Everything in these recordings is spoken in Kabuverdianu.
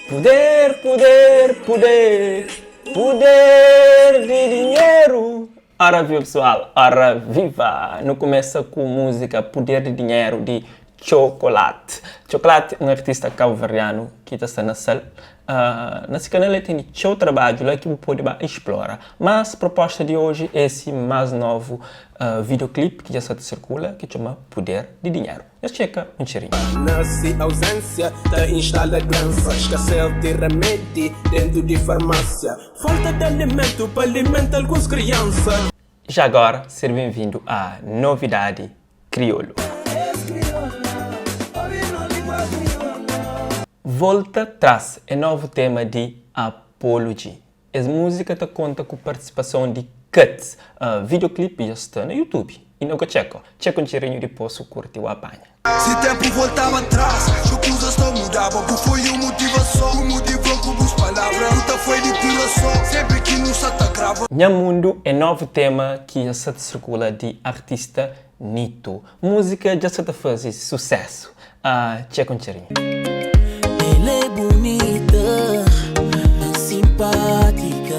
Puder, puder, puder, puder di dinheru. Ora viva pesoal, ora viva! Nu kumesa ku múzika Puder di Dinheru di Txokolat. Txokolat un artista kabuverdianu ki ta sta na Sal. Na si kanal el tene txeu trabadju la ki bu pode ba explora. Mas proposta di oji é si más novu videoclip ki dja sta ta sirkula ki txoma Puder di Dinheru. Nhos txeka un txerinhu. Na si auzénsia ta instala duénsa Skasez di ramedi dentu di farmásia Falta di alimentu pa alimenta alguns kriansa. Já agora, ser benvindu a Novidadi Kriolu. Volta Tras é novu tema di Apollo G. Es múzika ta konta ku partisipason di Cuts. Videoclip dja sta na YouTube y no ka txeka. Txeka un txerinhu dipos su kurti o apanha. Si ténpu voltaba tras, txeu kuzas ta mudaba Bu foi un motivason, bu motiva-m ku bus palavra Bu ta foi di kurason, sénpri ki nu sa ta grava. Nha Mundu é novu tema ki dja sa ta sirkula di artista Nito. Múzika dja sa ta faze susésu. Txeka un txerinhu. El é bunita, simpática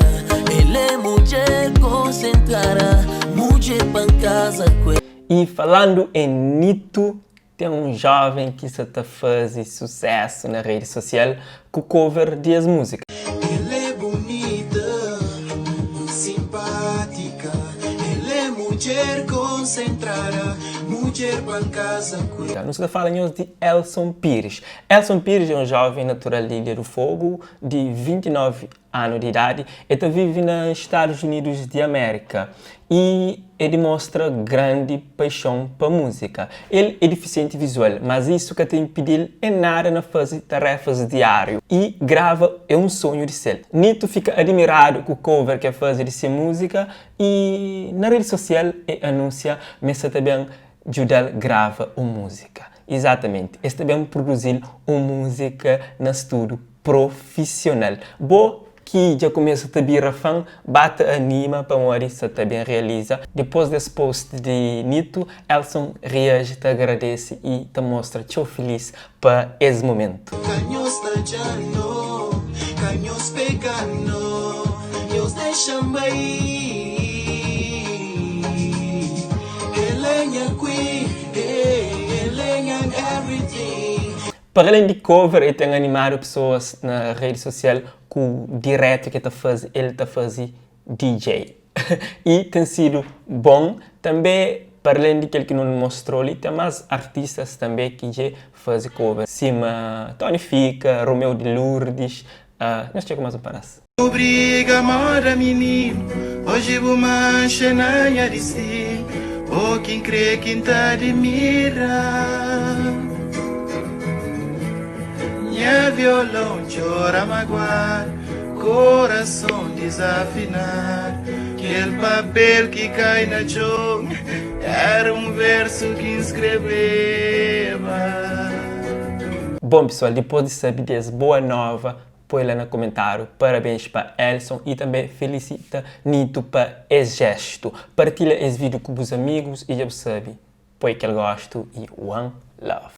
El é mudjer concentrada, mudjer pa N casa ku el. E falandu em Nito, ten un joven ki sa ta faze susésu na redi sosial ku cover di es múzika. El é bunita, simpática El é mudjer concentrada, mudjer pa N casa ku el. Nu sta ta fala nhos di Elson Pires. Elson Pires é un joven natural di Ilha do Fogo, di 29 anu di idadi. El ta vive na Stadus Unidus di Amérika y el dimostra grandi paixon pa múzika. El é difisienti vizual, mas isu ka ta inpidi-l en nada na faze tarefas diáriu y grava é un sonhu di sel. Nito fika adimiradu ku cover ki el faze di se múzika y na redi sosial el anúnsia ma el sa ta ben djuda-l grava un múzika. Izatamenti, es ta ben produzi-l un múzika na studu profisional. Bo ki dja kumesa ta bira fan, ba ta anima pamodi sa ta ben realiza. Dipos des post di Nito, Elson reaji ta agradese y ta mostra txeu filis pa es momentu. Ka nhos ta dja-no, ka nhos pega-no, nhos dexa-m bai. El é nha queen, el é nha everything. Para alén di cover el ten animadu pesoas na redi sosial ku diretu ki el ta faze, el ta faze DJ y ten sidu bon tanbe. Para alén di kel ki nu mostrou li ten mas artistas tanbe ki dje faze cover sima Tony Fika, Romeu di Lourdes, nhos txeka mas un padas. Bu briga moda mininu Oji bu manxa na nha distinu Bo ki N kre ki N ta dimira Nha violon txora maguadu Korason dizafinadu Kel papel ki kai na txon Era un versu ki N skrebeba. Bom pessoal, dipôs di sabe di es boa nova Poi la na komentáriu parabéns pa Elson y tanbê felisita Nito pa es jestu. Partilha es vídiu ku bus amigus y dja bu sabe, poi kel gostu y one love.